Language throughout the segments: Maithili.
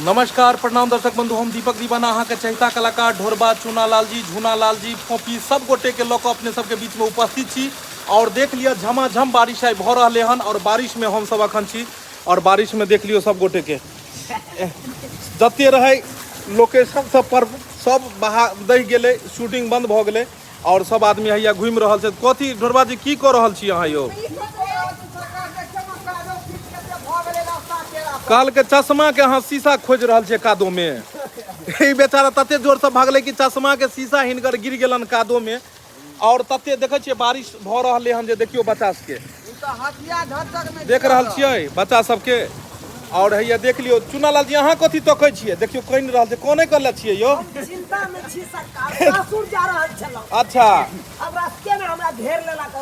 नमस्कार प्रणाम दर्शक बंधु, हम दीपक दीवाना अहाँके चहिता कलाकार ढोरबा, चूना लाल जी, झूना लाल जी, फोपी सब गोटे के लऽ कऽ अपने सबके बीच में उपस्थित छी। और देख लिअ झमाझम बारिश आइ भऽ रहलै हन और बारिश में हम सब अखन छी और बारिश में देख लियौ सब गोटे के जते रहै लोकेशन सब पर सब बहा दहि गेलै, शूटिंग बंद भऽ गेलै और सब आदमी हैया घुमि रहल छै। कथी ढोरबा जी की कऽ रहल छी अहाँ यौ? कहलकै चश्मा के अहाँ शीशा खोजि रहल छियै कादो में। ई बेचारा तते जोर से भागलै कि चश्मा के शीशा हिनकर गिर गेलन कादो में। और तते देखै छियै बारिश भऽ रहलै हन जे देखियौ बच्चा सबके देख रहल छियै बच्चा सबके। और हैया देख लियौ चुना लाल जी अहाँ कथी तकै छियै? देखियौ कहि नहि रहल छै, कोने करले छियै यौ? चिंता में छी सरकार, सासुर जा रहल छलहुँ। अच्छा। अब रास्ते में हमरा घेर लेलक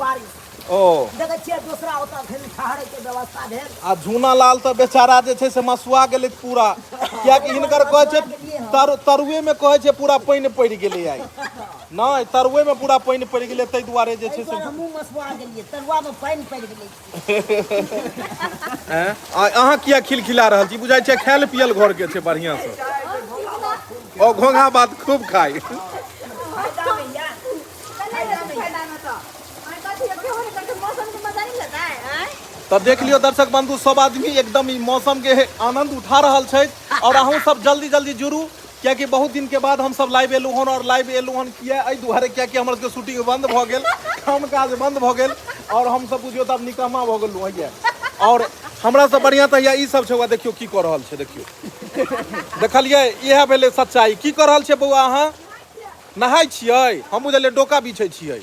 बारिश। ओ देखै छियै दोसरा ओतऽ फेर ठहरै के व्यवस्था भेल। आ झूना लाल तऽ बेचारा जे छै से मसुआ गेलै पूरा, कियाकि हिनकर कहै छै तरुए में कहै छै पूरा पानि पड़ि गेलै आइ। नहि, तरुए में पूरा पानि पड़ि गेलै, ताहि दुआरे जे छै से हमहूँ मसुआ गेलियै, तरुआ में पानि पड़ि गेलै। हैं? आ अहाँ किया खिलखिला रहल छी? बुझाइ छै खायल पियल घर के छै बढ़िआँ से। ओ घोंघा भात खूब खाइ। फायदा में या। तऽ देख लियौ दर्शक बंधु, सब आदमी एकदम ई मौसम के आनंद उठा रहल छथि। और अहूँ सब जल्दी जल्दी जुड़ू, कियाकि बहुत दिन के बाद हम सब लाइव एलहुँ हन। और लाइव एलहुँ हन किया एहि दुआरे कियाकि हमर सबके शूटिंग बंद भऽ गेल, काम काज बंद भऽ गेल और हम सब बुझियौ तऽ आब निकम्मा भऽ गेलहुँ हैया। और हमरा सब बढ़िआँ तऽ हैया ई सब छै। वएह देखियौ की कऽ रहल छै, देखियौ देखलियै, इएह भेलै सच्चाई। की कऽ रहल छै बौआ अहाँ? नहाय छियै? हम बुझलियै डोका बिछै छियै।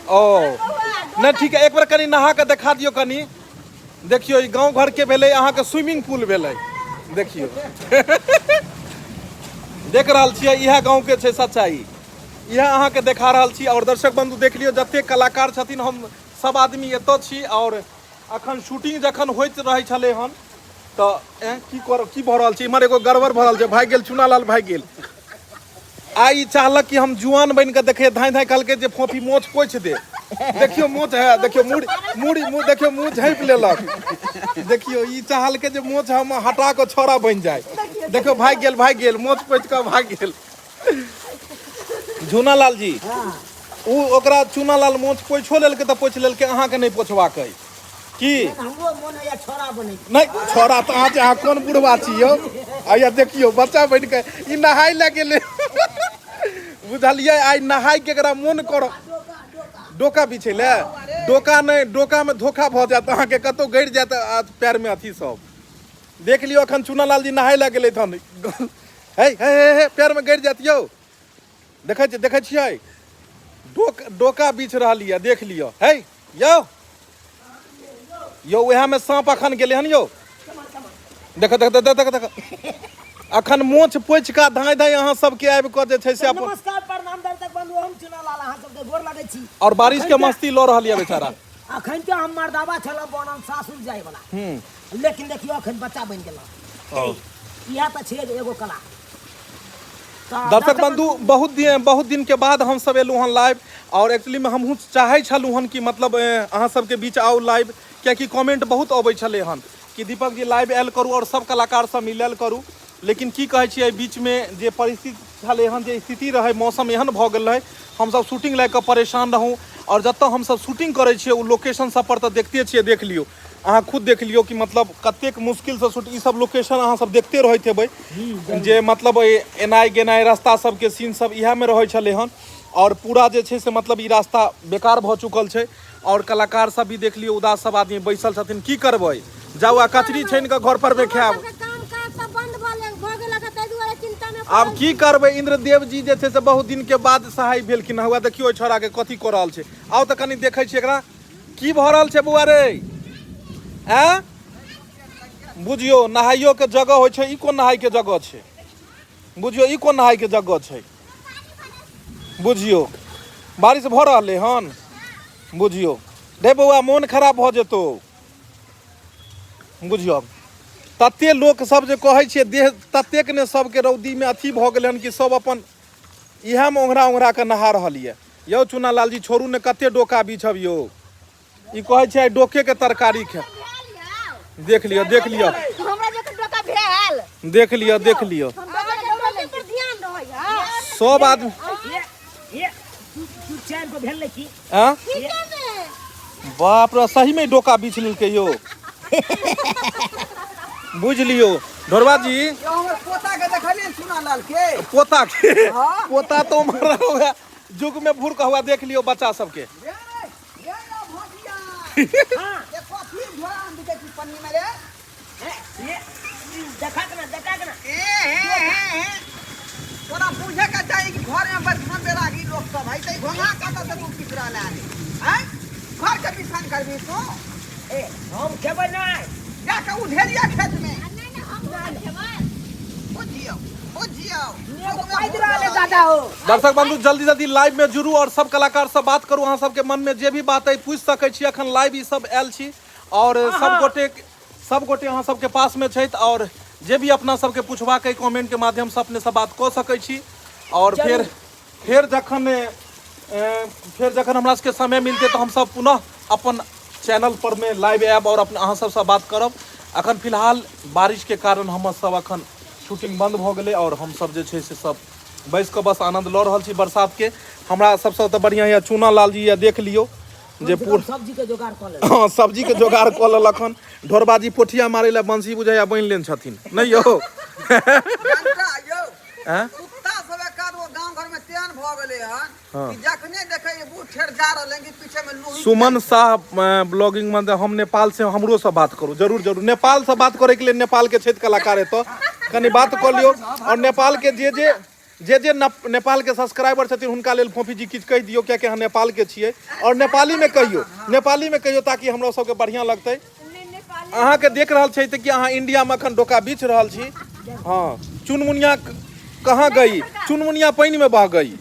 ओ नहि ठीक है, एक बेर कनि नहा कऽ देखा दियौ कनि। देखियौ ई गाँव घर के भेलै अहाँके स्विमिंग पूल भेलै। देखियौ देख रहल छियै, इएह गाँव के छै सच्चाई, इएह अहाँके देखा रहल छी। और दर्शक बंधु देख लियौ जतेक कलाकार छथिन हम सब आदमी एतऽ छी। और अखन शूटिंग जखन होइत रहै छलै हन तऽ की कर की भऽ रहल छै इम्हर एगो गड़बड़ भऽ रहल छै। भागि गेल चुनालाल, भागि गेल। आइ ई चाहलक कि हम जुआन बनि कऽ देखियै, धाँइ धाँइ कहलकै जे फोफी मोछ पोछि दे। देखियौ मोछ है, देखियौ मुड़ी मुड़ी मुँह, देखियौ मुँह झाँपि लेलक। देखियौ ई चाहलकै जे मोछ हम हटा कऽ छौड़ा बनि जाय। देखियौ भागि गेल, भागि गेल, मोछ पोछि कऽ भागि गेल। झूनालाल जी ओ ओकरा चूनालाल मोछ पोछो लेलकै तऽ पोछि लेलकै, अहाँके नहि पोछबाक अइ की? हमरो मोन होइया छोड़ा बनै। नहि छोड़ा तऽ अहाँ, अहाँ कोन बुढ़वा छी यौ? आइया देखियौ बच्चा बनि कऽ ई नहाय लए गेलै, बुझलियै? आइ नहाय के एकरा मोन कर डोका बिछै लए। डोका नहि, डोकामे धोखा भऽ जायत अहाँके, कतहु गड़ि जायत पैरमे अथी सब। देख लियौ अखन चूनालाल जी नहाय लए गेलै तहन हे हे हे हे पैरमे गड़ि जायत यौ। देखै छियै, देखै छियै डोका बिछ रहल यऽ, देख लियौ। हे यौ यौ, उएहमे साँप अखन गेलै हन यौ। देख देख देख देख देख, अखन मोछ पोछि कऽ धाँइ धाँइ अहाँ सबके आबि कऽ जे छै से अपन। नमस्कार प्रणाम दर्शक बंधु, हम चुनालाल अहाँ सबके गोर लगै छी। और बारिश के मस्ती लऽ रहल यऽ बेचारा। अखन तऽ हम मर्दाबा छलहुँ बनल सासुर जाय वाला, लेकिन देखियौ अखन बच्चा बनि गेलहुँ। इएह तऽ छै एगो कला। दर्शक बंधु, बहुत दिन के बाद हम सब एलहुँ हन लाइव। और एक्चुअली में हमहूँ चाहै छलहुँ हन कि मतलब अहाँ सबके बीच आउ लाइव, कियाकि कमेंट बहुत अबै छलै हन कि दीपक जी लाइव आयल करू और सब कलाकार सब मिलल करू। लेकिन की कहै छियै, एहि बीचमे जे परिस्थिति छलै हन, जे स्थिति रहै, मौसम एहन भऽ गेल रहै, हमसब शूटिंग लए कऽ परेशान रहूँ। और जतऽ हमसब शूटिंग करै छियै ओ लोकेशन सब पर तऽ देखते छियै, देख लियौ अहाँ खुद देख लियौ कि मतलब कतेक मुश्किलसँ शूट। ई सब लोकेशन अहाँ सब देखते रहैत हेबै जे मतलब एनाइ गेनाइ रास्ता सबके सीन सब इएहमे रहै छलै हन। और पूरा जे छै से मतलब ई रास्ता बेकार भऽ चुकल छै। और कलाकार सब भी देख लियौ उदास सब आदमी बैसल छथिन, की करबै, जाउ आ कचरी छानि कऽ घर पर मे खायब। काम काज सब बंद भऽ गेलक, ताहि दुआरे चिंता में। आब की करबै, इंद्रदेव जी जे छै से बहुत दिन के बाद सहाय भेलखिन। हुआ देखियौ ओहि छौड़ा के कथी कऽ रहल छै। आउ तऽ कनि देखै छियै एकरा की भऽ रहल छै। बौआ रे, आँय बुझियौ नहाइयो के जगह होइ छै, ई कोन नहाय के जगह छै? बुझियौ ई कोन नहाय के जगह छै? बुझियौ बारिश भऽ रहलै हन। बुझियौ रे बौआ मोन खराब भऽ जेतौ। बुझियौ तते लोक सब जे कहै छियै देह ततेक ने सबके रौदीमे अथी भऽ गेलै हन कि सब अपन इएहमे ओंघरा ओंघरा कऽ नहा रहल यऽ। यौ चुनालाल जी छोड़ू ने, कते डोका बिछब यौ। ई कहै छै आइ डोके के तरकारी खे। देख लिअ, देख लिअ, हमरा जखन डोका भेल, देख लिअ, देख लिअ, हम डोका के डोके पर ध्यान रहै है सब आदमी। ये ये दू चारि गो भेल की? आँ ठीके में। बाप रे, सही में डोका बीछ लेलकै यौ। बुझि लियौ ढोरबा जी। यौ, हमर पोता के देखलियै चुना लाल के? पोता के? हाँ। पोता तो मरा हुआ युग में भूर हुआ। देख लियो बच्चा सबके। रे रे रे रे भोटिया, देखो फिर झोरा आम बिकै छी पन्नी में रे। ये देखा के ना, देखा के ना। ए हे हे हे, तोरा बुझे के चाही कि घर में बैठन बेरागी लोग सब है, त घोंघा कतऽ से तू पीस रहले हन? हैं, घर के बिछान करबी तू? ए, हम खेबै नहि। जाके उधेरिया खेत में। नहीं नहीं, हम नहीं खेबै। बुझियौ, बुझियौ। एगो पाइद रहले दादा हो। दर्शक बंधु, जल्दी जल्दी लाइव में जुड़ू और सब कलाकार से बात करू। अहाँ सबके मन में जे भी बात है पूछि सकै छी। अखन लाइव ई सब आयल छी और सब गोटे अहाँ सबके पास में छथि और जे भी अपना सबके पूछबाक है कमेंट के माध्यम से अपने से बात कऽ सकै छी। और फेर जखन हमरा सबके समय मिलतै तऽ हमसब पुनः अपन चैनल पर में लाइव आयब और अपना अहाँ सबसँ बात करब। अखन फिलहाल बारिश के कारण हमर सब अखन शूटिंग बंद भऽ गेलै और हमसब जे छै से सब बैस कऽ बस आनंद लऽ रहल छी बरसात के। हमरा सबसँ तऽ बढ़िआँ यऽ चूना लाल जी यऽ, देख लियौ जे पूर सब्जी के जोगाड़ कऽ लेल। हँ, सब्जी के जोगाड़ कऽ लेलक हन। ढोरबाजी पोठिया मारै लए बंसी बुझाइया बनि लेने छथिन, नहि यौ? जनता यौ। आँय? कुत्ता सब एक आध गो गाँव घर में तेहन भऽ गेलै हन हाँ। कि जखने देखै बूढ़ ठेर जा रहल हन कि पीछे में लोही। सुमन शाह ब्लॉगिंग में, हम नेपाल से, हमरो से बात करू। जरूर जरूर, नेपाल से बात करे के लिए नेपाल के छथि कलाकार एतऽ, कनि बात कऽ लियौ। और नेपाल के जे जे जे जे नेपाल के सब्सक्राइबर छथिन, हुनका लेल फोफी जी किछु कहि दियौ, कियाकि अहाँ नेपाल के छियै और नेपाली में कहियौ, नेपाली में कहियौ ताकि हमरा सबके बढ़िआँ लगतै। नेपाली अहाँके देख रहल छै तऽ कि अहाँ इंडिया में अखन डोका बीछ रहल छी। हाँ, चुनमुनिया कहाँ गई? चुनमुनिया पानि में बह गई।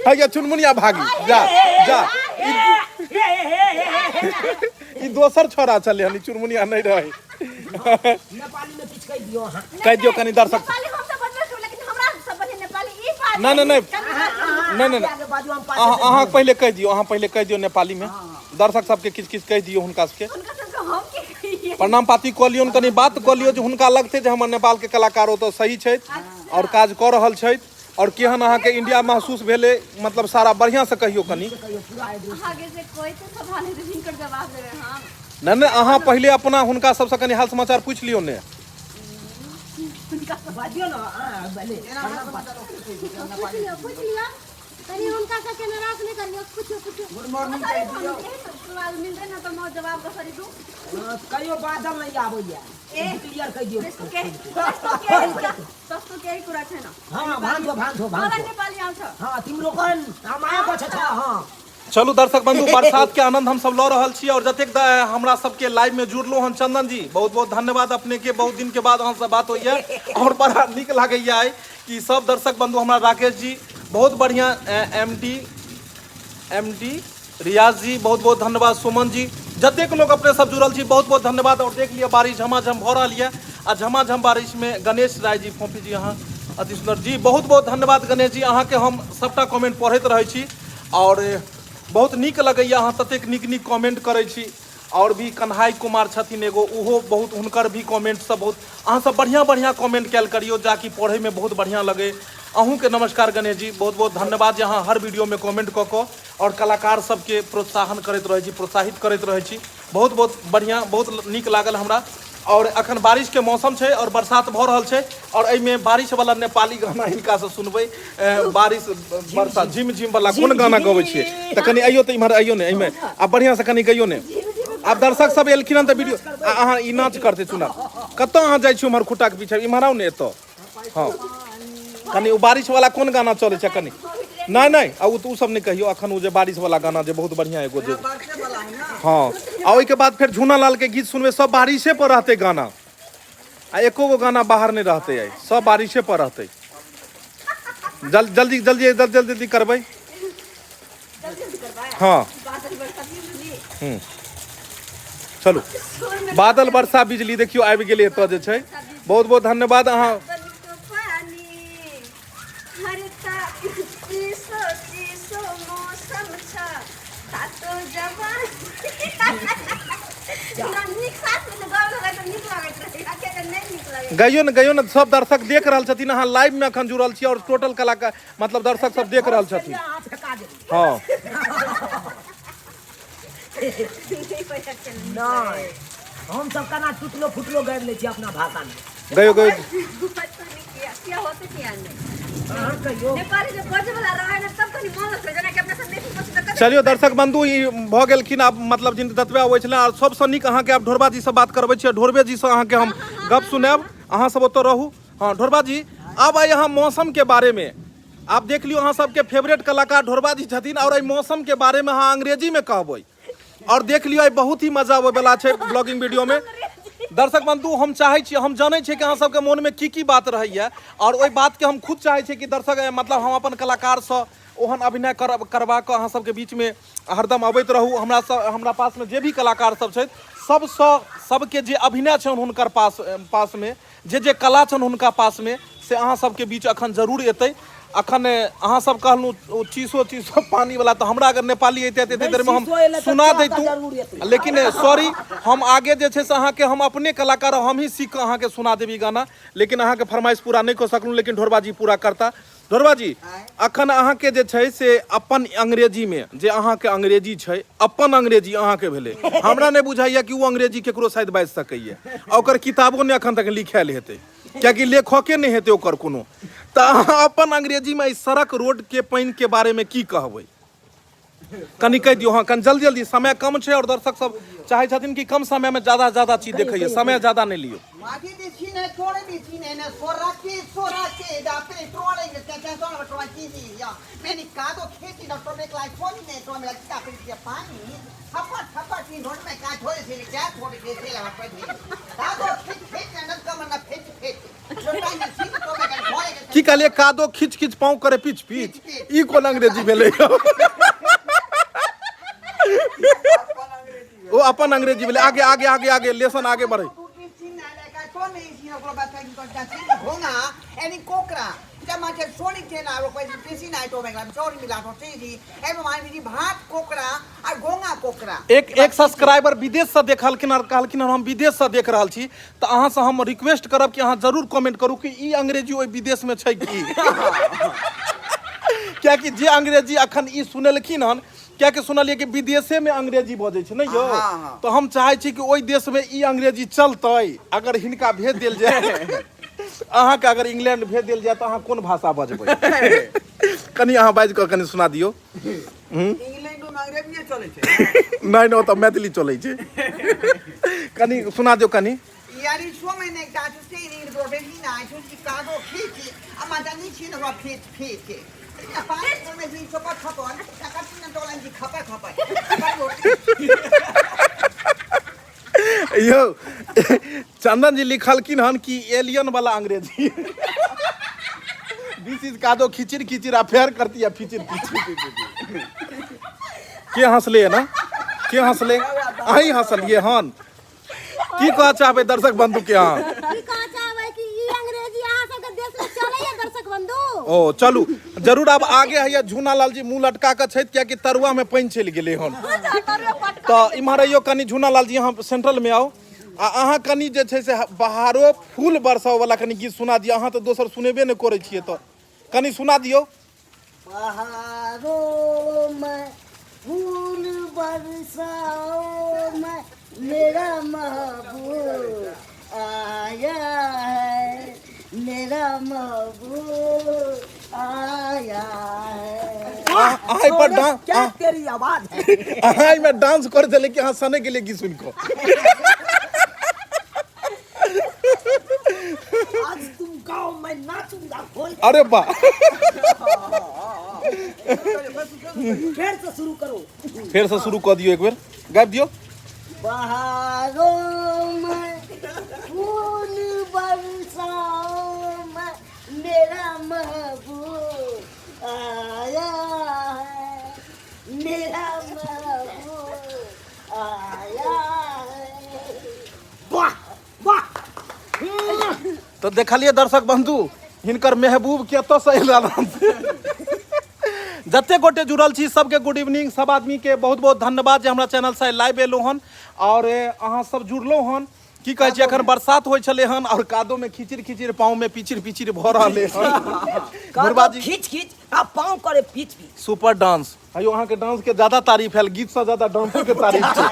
हैया चुनमुनिया भागी, जा जा। ई दोसर छोरा छलै हन, ई चुनमुनिया नहि रहै। नेपाली में किछु कहि दियौ अहाँ। कहि दियौ कनि दर्शक। नेपाली हम सब बजबै छी, लेकिन हमरा सब बढ़िया नेपाली ई बात नहीं, नहीं, नहीं। नहीं। नहीं, नहीं। आगे बाजू, हम पाछे अहाँ से। अहाँ पहिले कहि दियौ, अहाँ पहिले कहि दियौ नेपाली में दर्शक सबके, किछु किछु कहि दियौ हुनका सबके। हुनका सबके हम की कहिए? प्रणाम पाती कऽ लियौन, कनि बात कऽ लियौ जे हुनका लगतै जे हमर नेपालके कलाकार ओतऽ सही छथि आओर काज कऽ रहल छथि आओर केहन अहाँके इंडिया महसूस भेलै, मतलब सारा बढ़िआँसँ कहियौ कनि। कहियौ पूरा एड्रेस। आगे से कोई तो सवाल है तो हिनकर जवाब देबै हम। नहि नहि, अहाँ पहिले अपना हुनका सबसँ कनि हाल समाचार पूछि लियौ ने। हुनका बाजियौ ने अहाँ पहिले, प्रणाम पाती। पूछ लियौ, पूछ लियौ तनी, हुनका सबके नाराज नहि करियौ। पूछियौ, पूछियौ। गुड मॉर्निंग कसरी कहि दियौ। हम केही सवाल मिलतै न तऽ म जवाब कसरी दू? हाँ, कहियो बादल नहीं आबैया। ए। क्लियर कहि दियौ। त्यस्तो केही कुरा छैन। हाँ, भान्जो भान्जो मलाई भान्जो। नेपाली आउँछ। हाँ, तिम्रो कन माया गछ छ। हाँ। चलू दर्शक बंधु, बरसात के आनंद हम सब लऽ रहल छी और जतेक हमरा सबके लाइव में जुड़लो हन, चंदन जी बहुत बहुत धन्यवाद अपने के। बहुत दिन के बाद अहाँ से बात होइए और बड़ा नीक लागैया आइ कि सब दर्शक बंधु हमरा, राकेश जी बहुत बढ़िया, एम डी रियाज जी बहुत बहुत धन्यवाद, सुमन जी, जतेक लोग अपने सब जुड़ल छी बहुत बहुत धन्यवाद। और देख लिअ बारिश झमाझम भऽ रहल यऽ आ झमाझम बारिश में गणेश राय जी, फोफी जी अहाँ अति सुंदर जी, बहुत बहुत धन्यवाद गणेश जी अहाँके। हम सबटा कमेंट पढ़ैत रहै छी और बहुत नीक लगैया, अहाँ ततेक नीक नीक कमेंट करै छी। और भी कन्हाई कुमार छथिन एगो, ओहो बहुत, हुनकर भी कमेंट सब बहुत, अहाँ सब बढ़िआँ बढ़िआँ कमेंट कयल करियौ जाकि पढ़ैमे बहुत बढ़िआँ लगे। अहूँके नमस्कार गणेश जी, बहुत बहुत धन्यवाद जे अहाँ हर वीडियोमे कमेंट कऽ कऽ और कलाकार सबके प्रोत्साहन करैत रहै छी, प्रोत्साहित करैत रहै छी। बहुत बहुत बढ़िआँ, बहुत नीक लागल हमरा। और अखन बारिशके मौसम छै और बरसात भऽ रहल छै और एहिमे बारिशवला नेपाली गाना हिनकासँ सुनबै। बारिश बरसा झिम झिम वाला कोन गाना गबै छियै तऽ कनि अइयो तऽ इम्हर अइयो ने, एहिमे आ बढ़िआँसँ कनि गइयो ने। आब दर्शक सब एलखिन हन तऽ वीडियो आ अहाँ ई नाच करतै। चुना कतऽ अहाँ जाइ छी उम्हर खुट्टाके पीछे? इम्हर आउ ने एतऽ। हँ, कनि ओ बारिश वाला कोन गाना चलै छै कनि? नहि नहि, आ ओ तऽ ओ सब नहि कहियौ अखन। ओ जे बारिश वाला गाना जे बहुत बढ़िआँ एगो जे बारिशे वाला है ना? हँ, आ ओहिके बाद फेर झूना लाल के गीत सुनबै। सब बारिशे पर रहतै गाना आ एको गो गाना बाहर नहि रहतै आइ, सब बारिशे पर रहतै। जल्दी जल्दी जल्दी जल्दी जल्दी करबै। जल्दी जल्दी करबै। हँ। बादल बरखा बिजली। चलू, बादल वर्षा बिजली देखियौ आबि गेलै एतऽ जे छै। बहुत बहुत धन्यवाद अहाँ। बादलको पानी हरता चिसो चिसो मौसम। गइयो ने, गइयो ने। सब दर्शक देख रहल छथिन, अहाँ लाइव में अखन जुड़ल छी और टोटल कलाकार मतलब दर्शक सब देख रहल छथिन। अहाँ फेका देबै। हँ। नहि, हम सब केना टुटलो फुटलो गाबि लै छी अपना भाषा में। गयो गयो। अहाँ कहियो। चलियो दर्शक बंधु, ई भऽ गेलखिन आब मतलब जिन जतबे अबै छलै। आर सबसँ नीक अहाँके आब ढोरबा जी से बात करबै छी, ढोरबे जी से अहाँके हम गप सुनायब। अहाँ सब ओतऽ रहू। हँ ढोरबा जी, आब आइ अहाँ मौसम के बारे में आप देख लियौ, अहाँ सबके फेवरेट कलाकार ढोरबा जी छथिन और एहि मौसम के बारे में अहाँ अंग्रेजी में कहबै और देख लियौ, आइ बहुत ही मजा आबै वाला छै ब्लॉगिंग वीडियो में। दर्शक बंधु, हम चाहै छी, हम जानै छियै कि अहाँ सबके मोनमे की की बात रहैया और ओहि बातके हम खुद चाहै छियै कि दर्शक मतलब हम अपन कलाकारसँ ओहन अभिनय करबा कऽ अहाँ सबके बीचमे हरदम अबैत रहू। हमरा सब, हमरा पासमे जे भी कलाकार सब छथि, सबसँ सबके जे अभिनय छनि हुनकर पासमे जे जे कला छनि हुनका पासमे, से अहाँ सबके बीच अखन जरूर एतै। अखन अहाँ सब कहलहुँ ओ चीसो चीसो पानीवला, तऽ हमरा अगर नेपाली अइतै तऽ एते देरमे हम शीशो एलै तऽ सुना चाह तऽ दैतहुँ, जरूर एतै। लेकिन सॉरी, हम आगे जे छै से अहाँके हम अपने कलाकार हम ही सीख कऽ अहाँके सुना देब ई गाना, लेकिन अहाँके फरमाइश पूरा नहि कऽ सकलहुँ, लेकिन ढोरबा जी पूरा करता। ढोरबा जी, अखन अहाँके जे छै से अपन अंग्रेजीमे जे अहाँके अंग्रेजी छै, अपन अंग्रेजी अहाँके भेलै, हमरा नहि बुझाइए कि ओ अंग्रेजी केकरो शायद बाजि सकैए, आ ओकर किताबो नहि अखन तक लिखायल हेतै, कियाकि लेखके नहि हेतै ओकर कोनो। तऽ अहाँ अपन अंग्रेजीमे एहि सड़क रोडके पानिके बारेमे की कहबै, कनि कहि दियौ। हँ, कनि जल्दी जल्दी, समय कम छै और दर्शक सब चाहै छथिन कि कम समय में ज्यादा से ज्यादा चीज देखैए, समय ज्यादा नहीं लियौ। माटी दिछी ने थोड़े दिछी ने ने सोरा के सोरा के दा पेट्रोल के के के सोना पेट्रोल की जी या मैंने का तो खेती डॉक्टर में क्लास फोन ने तो मेरा का फिर के पानी थप्पा थप्पा की रोड में का थोड़े से क्या थोड़े से से लगा पर का तो खेत खेत ने न कम न खेत खेत छोटा ने सीख तो में का थोड़े के की कहलिए, कादो खिच खिच पाँव करे पिच पिच, ई कोन अंग्रेजी भेलै? ओ अपन अंग्रेजी भेलै। आगे आगे आगे आगे लेसन आगे बढ़े। एक एक सब्सक्राइबर विदेश से देखलखिन और कहलखिन हम विदेश से देख रहल छी, तऽ अहाँ से हम रिक्वेस्ट करब कि अहाँ जरूर कमेंट करू कि ई अंग्रेजी ओहि विदेश में छै की, कियाकि जे अंग्रेजी अखन ई सुनेलखिन हन, कियाकि सुनलियै कि विदेशे में अंग्रेजी बजै छै नहि यौ, तऽ हम चाहै छी कि ओहि देश में ई अंग्रेजी चलतै। अगर हिनका भेज देल जाय, अहाँके अगर इंग्लैंड भेज देल जाय तऽ अहाँ कोन भाषा बजबै? कनि अहाँ बाजि कऽ कनि सुना दियौ। इंग्लैंड में अंग्रेजी चलै छै? नहि नहि, ओतऽ मैथिली चलै छै। कनि सुना दियौ कनि। यारी सो महीने का छुट्टी नी रोटे नी ना छुट्टी कागो खींची अमा जानी छी न फीच फीच या पानी में जी चोपा खपन टका तीन डॉलर जी खपा खपा। यौ चंदन जी लिखलखिन हन कि एलियन वाला अंग्रेजी, दिस is कादो खिचिर खिचिर आ फेर करती है फिचिर फिचिर। के हंसले ना, के हंसले? अहीं हंसलिए हन। की कह चाहबै दर्शक बंधु के अहाँ? की कह चाहबै कि ई अंग्रेजी अहाँ सबके देश में चलैया दर्शक बंधु। ओ चलू जरूर। आब आगे हैया झूना लाल जी मुंह लटका के छथि, कियाकि तरुआ में पानि चलि गेलै हन। तऽ इम्हर अइयो कनि झूना लाल जी, अहाँ सेंट्रल में आउ आ अहाँ कनि जे छै से बहारो फूल बरसाओ वाला कनि गीत सुना दियौ। अहाँ तऽ दोसर सुनेबे नहि करै छियै, तऽ कनि सुना दियौ। बहारों में फूल बरसाओ में मेरा महबूब आया है, मेरा महबूब आया है। अहाँ एहि पर डांस क्या तेरी आवाज है। अहाँ एहिमे डांस करै छलै कि अहाँ सने गेलियै गीत सुनि कऽ? आज तुम गाओ मैं नाचूंगा खोल। अरे वाह, फिर से शुरू करो, फेर से शुरू कऽ दियौ, एक बेर गाबि दियौ। बहारों में फूल बरसाओ में मेरा महबूब आया है, मेरा महबूब आया है। वाह वाह। तऽ देखलियै दर्शक बंधु, हिनकर महबूब कतऽसँ एला। जते गोटे जुड़ल छी सबके गुड इवनिंग, सब आदमी के बहुत बहुत धन्यवाद जे हमरा चैनल से लाइव एलहुँ हन और अहाँ सब जुड़लहुँ हन। की कहै छी, अखन बरसात होइ छलै हन और कादो में खिचिर खिचिर पाँव में पिचिर पिचिर भऽ रहलै हन। कादो खींच खींच आ पाँव करे पीच पीच। सुपर डांस, अयो अहाँ के डांस के ज्यादा तारीफ आयल, गीत से ज्यादा डांसो के तारीफ छै।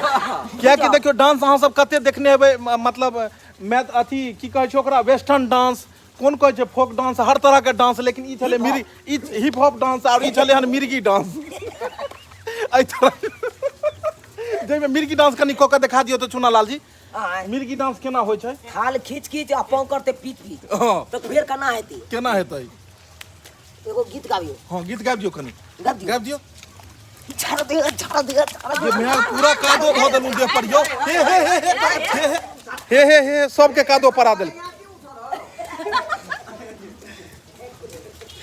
कियाकि देखियौ डांस अहाँ सब कते देखने हेबै, मतलब मैं अथी की कहै छै ओकरा, वेस्टर्न डांस, कोन कहै छै फोक डांस, हर तरह के डांस, लेकिन ई छलै मिर्गी, ई हिप हॉप डांस और ई छलै हन मिर्गी डांस। एहि तरह जाहिमे मिर्गी डांस कनि कऽ के देखा दियौ तऽ चुना लाल जी, आँय। मिर्गी डांस केना होइ छै? थाल खींच खींच आ पाँव करते पीच पीच। हँ। तऽ फेर केना हेतै? केना हेतै? एगो गीत गाबियौ। हँ, गीत गाबि दियौ कनि। गाबि दियौ। गाबि दियौ। झाड़ दे, झाड़ दे, झाड़ दे। ये मैं पूरा कादो धो देलहुँ देह पर यौ। हे हे हे हे हे हे हे हे, सबके कादो परा देल।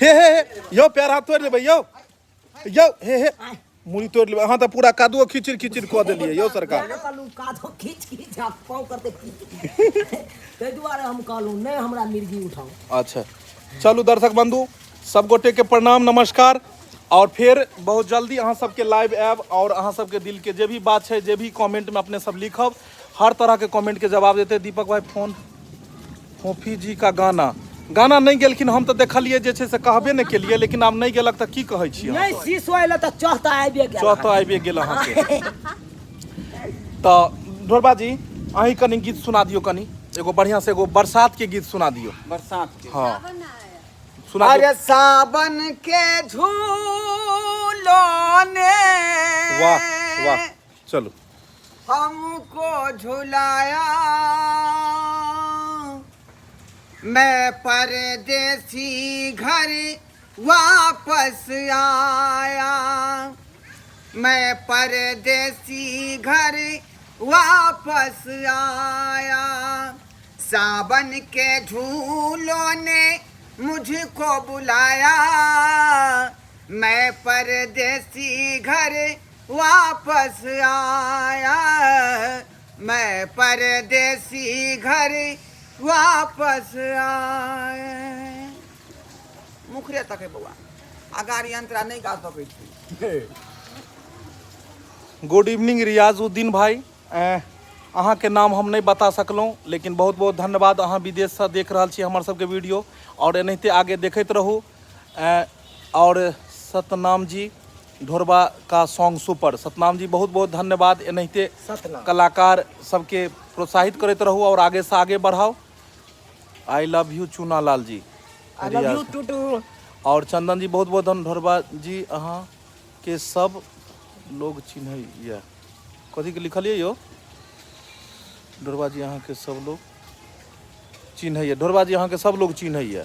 हे हे हे यौ, पैर हाथ तोड़ि लेबै यौ, यौ हे हे मुड़ी तोड़ि लेबै अहाँ तऽ पूरा कादो खिचिड़ खिचिड़ कऽ देलियै यौ सरकार। मैं कहलहुँ कादो खींच खींच आ पाँव करते पीच, ताहि दुआरे हम कहलहुँ नहि हमरा मिर्गी उठाउ। अच्छा चलू दर्शक बंधु, सब गोटे के प्रणाम नमस्कार, और फिर बहुत जल्दी अहाँ सबके लाइव आयब और अहाँ सबके दिल के जे भी बात छै, जे भी कमेंट में अपने सब लिखब, हर तरह के कमेंट के जवाब देते। दीपक भाई फोन फोफी जी का गाना गाना नहीं गेलखिन, हम तऽ देखलियै जे छै से कहबे नहि केलियै, लेकिन आब नहि गेलक तऽ की कहै छियै? नहि शीशो अयलै तऽ चह तऽ आबिए गेल। चह तऽ आबिए गेल अहाँके। तऽ ढोरबा जी अहीं कनि गीत सुना दियौ, कनि एगो बढ़िआँ से एगो बरसात के गीत सुना दियौ। बरसात के? हँ, सुना दियौ। अरे सावन के झूलो ने वाह वाह, चलू। हमको झुलाया, मैं परदेसी घर वापस आया, मैं परदेसी घर वापस आया, सावन के झूलों ने मुझको बुलाया, मैं परदेसी घर वापस आया, मैं परदेसी घर वापस आया। मुखरे तक है बौआ, अगाड़ी अंतरा नहीं गा सकै छी। गुड इवनिंग रियाजुद्दीन भाई, अहाँके नाम हम नहि बता सकलहुँ, लेकिन बहुत बहुत धन्यवाद, अहाँ विदेशसँ देख रहल छी हमर सबके वीडियो और एनाहिते आगे देखैत रहू। और सतनाम जी ढोरबा का सॉन्ग सुपर, सतनाम जी बहुत बहुत धन्यवाद, एनाहिते सतनाम। कलाकार सबके प्रोत्साहित करैत रहू और आगे से आगे बढ़ाओ। I love you Chuna Lal ji. I love you too too. और चंदन जी बहुत बहुत धन्यवाद। ढोरबा जी अहाँ के सब लोग चिन्हैया, कथी के लिखलियै यौ? ढोरबा जी अहाँ के सब लोग चिन्हैया, ढोरबा जी अहाँ के सब लोग चिन्हैया।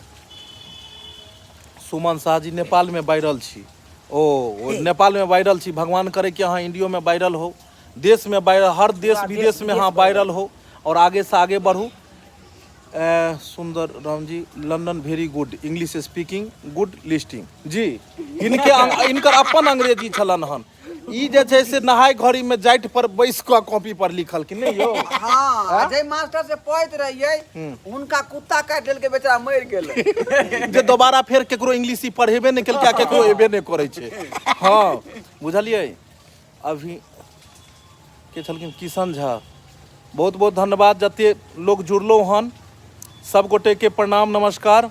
सुमन शाह जी नेपाल में वायरल छी, ओ नेपाल में वायरल छी, भगवान करे कि अहाँ इंडियो में वायरल हो, देश में वायरल, हर देश पूरा विदेश में देश अहाँ वायरल हो और आगे से आगे बढ़ू। Sundar Ram ji London very good English speaking good listing जी, इनके इनकर अपन अंग्रेजी छलन हन, ई जे छै से नहाय घड़ी में जाइत पर बैस कऽ कॉपी पर लिखल कि नहीं यौ? हाँ, जे मास्टर से पढ़ैत रहियै हुनका कुत्ता काटि लेलकै, बेचारा मरि गेलै। जे दोबारा फेर केकरो इंग्लिश ई पढ़ेबे नहि केलकै आ केकरो एबे नहि करै छै। हँ बुझलियै। अभी के छलखिन किशन झा, बहुत बहुत धन्यवाद, जते लोग जुड़लो हन सब गोटे के प्रणाम नमस्कार।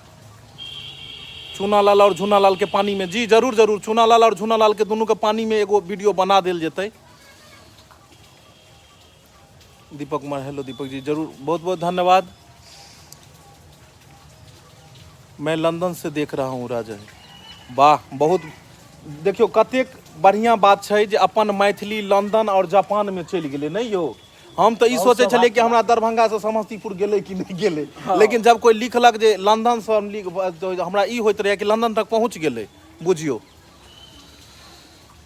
चूनालाल और झूनालाल के पानी में जी जरूर जरूर, चूनालाल और झूनालाल के दोनों के पानी में एगो वीडियो बना देल जेतै। दीपक कुमार हेलो दीपक जी जरूर, बहुत बहुत धन्यवाद। मैं लंदन से देख रहा हूँ राजा, वाह बहुत देखियौ कतेक बढ़िआँ बात छै जे अपन मैथिली लंदन और जापान में चलि गेलै। नहीं यौ, हम तऽ ई सोचै छलियै कि हमरा दरभंगासँ समस्तीपुर गेलै कि नहि गेलै, लेकिन जब कोइ लिखलक जे लंदनसँ हम लिख, तऽ हमरा ई होइत रहैए कि लंदन तक पहुँच गेलै। बुझियौ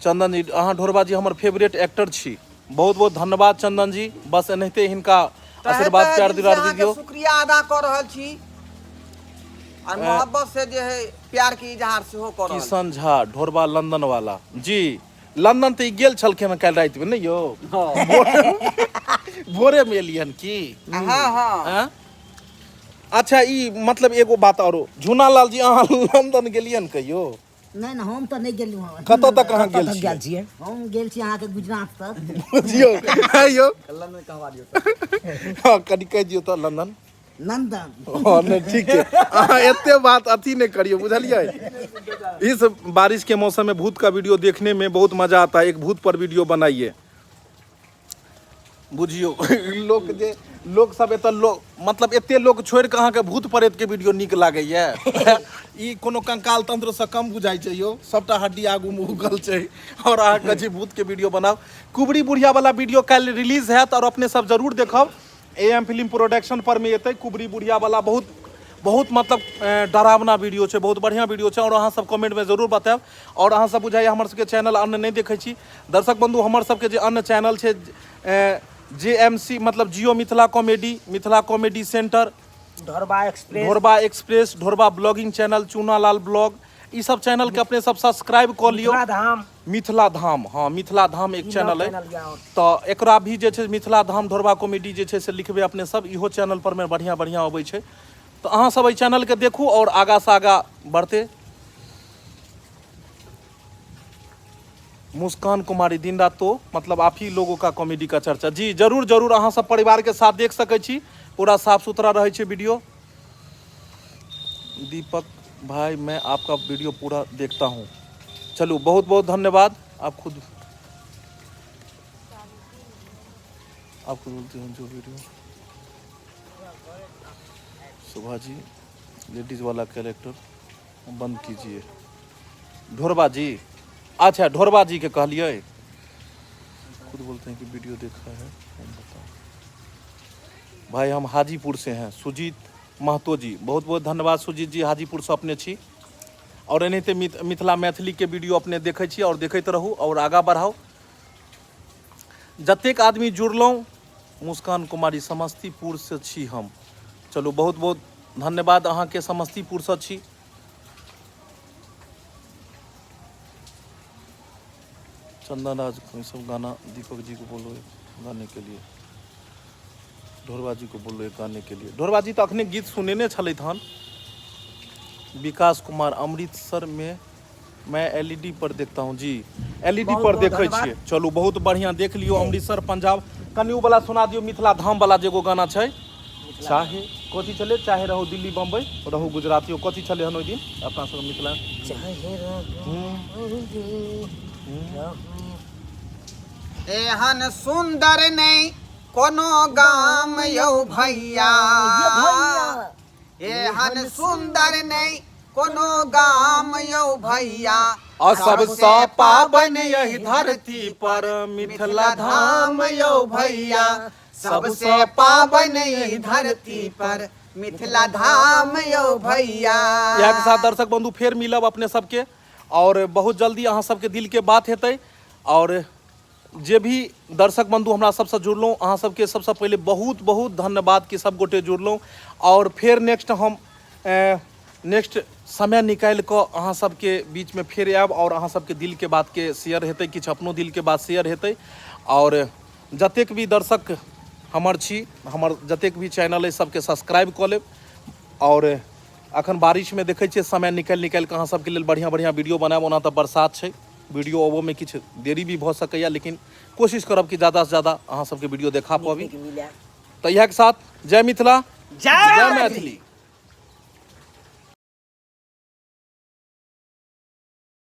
चंदन जी, अहाँ ढोरबा जी हमर फेवरेट एक्टर छी, बहुत बहुत धन्यवाद चंदन जी, बस एनाहिते हिनका आशीर्वाद प्यार दुलार दियौ। शुक्रिया अदा कऽ रहल छी और मोहब्बत से जे है प्यार के इजहार सेहो कऽ रहल छी। किशन झा ढोरबा लंदन वाला जी, लंदन तऽ ई गेल छलखिन हँ काल्हि रातिमे नहि यौ? भोरेमे एलियन की? हाँ हाँ। आँय? अच्छा ई मतलब एगो बात आरो, झूना लाल जी अहाँ लंदन गेलियन कहियो? नहि नहि, हम तऽ नहि गेलहुँ हँ। कतऽ तक अहाँ गेल तक छियै? गेल छियै? हम गेल छी अहाँके गुजरात तक। बुझियौ हे यौ, हँ, कनि कहि दियौ तऽ लंदन नंदन। हँ, नहि ठीक छै, अहाँ एते बात अथी नहि करियौ, बुझलियै? इस बारिश के मौसम में भूत का वीडियो देखने में बहुत मजा आता है, एक भूत पर वीडियो बनाइए। बुझियौ लोक जे लोक सब एतऽ लोक मतलब एते लोक छोड़ि कऽ अहाँके भूत प्रेत के वीडियो नीक लागैया, ई कोनो कंकाल तंत्र से कम बुझाइ छै यौ? सबटा हड्डी आगू मे उगल छै और अहाँ कहै छी भूत के वीडियो बनाउ। कुबरी बुढ़िया वाला वीडियो काल्हि रिलीज हैत और अपने सब जरूर देखब। ए एम फिल्म प्रोडक्शन पर में एतै कुबरी बुढ़िया वाला, बहुत बहुत मतलब डरावना वीडियो छै, बहुत बढ़िया वीडियो छै। और अहाँ सब कमेंट में जरूर बतायब। और अहाँ सब बुझाइए हमर सबके चैनल अन्य नहि देखै छी, दर्शक बंधु, हमर सबके जे अन्य चैनल छै, जे एम सी मतलब Jio Mithila comedy, Mithila comedy centre, Dhorba express, Dhorba express, Dhorba blogging channel, Chunalal blog, ई सब चैनल के अपने सब सब्सक्राइब कऽ लियौ। मिथिला धाम, मिथिला धाम, हाँ, मिथिला धाम एक ई नव चैनल अइ चैनल यऽ। और तऽ एकरा भी जे छै मिथिला धाम ढोरबा कॉमेडी जे छै से लिखबै अपने सब, इहो चैनल पर मे बढ़िया बढ़िया अबै छै। तऽ अहाँ सब एहि चैनल के देखू और आगा से आगा बढ़ते। मुस्कान कुमारी दिन रात तो मतलब आप ही लोगों का कॉमेडी का चर्चा। जी जरूर जरूर, अहाँ सब परिवार के साथ देख सकै छी, पूरा साफ सुथरा रहै छै वीडियो। दीपक भाई मैं आपका वीडियो पूरा देखता हूँ। चलू बहुत बहुत धन्यवाद। आप खुद बोलते हैं जो वीडियो। शोभा जी लेडीज वाला कैरेक्टर बंद कीजिए। ढोरबा जी, अच्छा ढोरबा जी के कहलिए, खुद बोलते हैं कि वीडियो देखा है। हम बताओ भाई, हम हाजीपुर से हैं, सुजीत महतो जी, बहुत बहुत धन्यवाद सुजीत जी, हाजीपुर से अपने छी। और एनाहिते मिथिला मैथिली के वीडियो अपने देखै छी और देखैत रहू और आगाँ बढ़ाउ। जतेक आदमी जुड़लहुँ। मुस्कान कुमारी समस्तीपुर से छी हम। चलू बहुत बहुत धन्यवाद अहाँके, समस्तीपुर से छी। चंदन राज ये सब गाना दीपक जी को बोलो गाने के लिए, ढोरबा जी को बोलो गाने के लिए। ढोरबा जी तऽ अखने गीत सुनेने छलथि हन। विकास कुमार अमृतसर में मैं एलईडी पर देखता हूँ। जी एलईडी बहुत पर बहुत देखै धन्यवाद। छियै। चलू बहुत बढ़िया, देख लियौ अमृतसर पंजाब। कनि उ वाला सुना दियौ, मिथिला धाम वाला जे एगो गाना छै, चाहे कथी छलै, चाहे रहू दिल्ली बम्बई रहू गुजराती, कथी छलै हन ओहि दिन अपना सब मिथिला। चाहे रहू एहन सुंदर नहीं कोनो गाम यौ भैया, एहन सुंदर नहीं कोनो गाम यौ भैया, आ सबसँ पावन यही धरती पर मिथिला धाम यौ भैया, सबसे पावन यही धरती पर मिथिला धाम यौ भैया। इएह के साथ दर्शक बंधु फेर मिलब अपने सबके और बहुत जल्दी अहाँ सबके दिल के बात हेतै। और जे भी दर्शक बंधु हमरा सबसँ जुड़लहुँ, अहाँ सबके सबसँ पहिले बहुत बहुत धन्यवाद कि सब गोटे जुड़लहुँ। और फेर नेक्स्ट हम नेक्स्ट समय निकालि कऽ अहाँ सबके बीचमे फेर आयब और अहाँ सबके दिल के बात के शेयर हेतै, किछु अपनो दिल के बात शेयर हेतै। और जतेक भी दर्शक हमर छी, हमर जतेक भी चैनल अइ सबके सब्सक्राइब कऽ लेब। और अखन बारिशमे देखै छियै समय निकालि निकालि कऽ अहाँ सबके लेल बढ़िआँ बढ़िआँ वीडियो बनायब। ओना तऽ बरसात छै, वीडियो अबोमे किछु देरी भी भऽ सकैए, लेकिन कोशिश करब कि ज़्यादासँ ज़्यादा अहाँ सबके वीडियो देखा पाबी। मिले तऽ इएह के साथ जय मिथिला, जय जय मैथिली।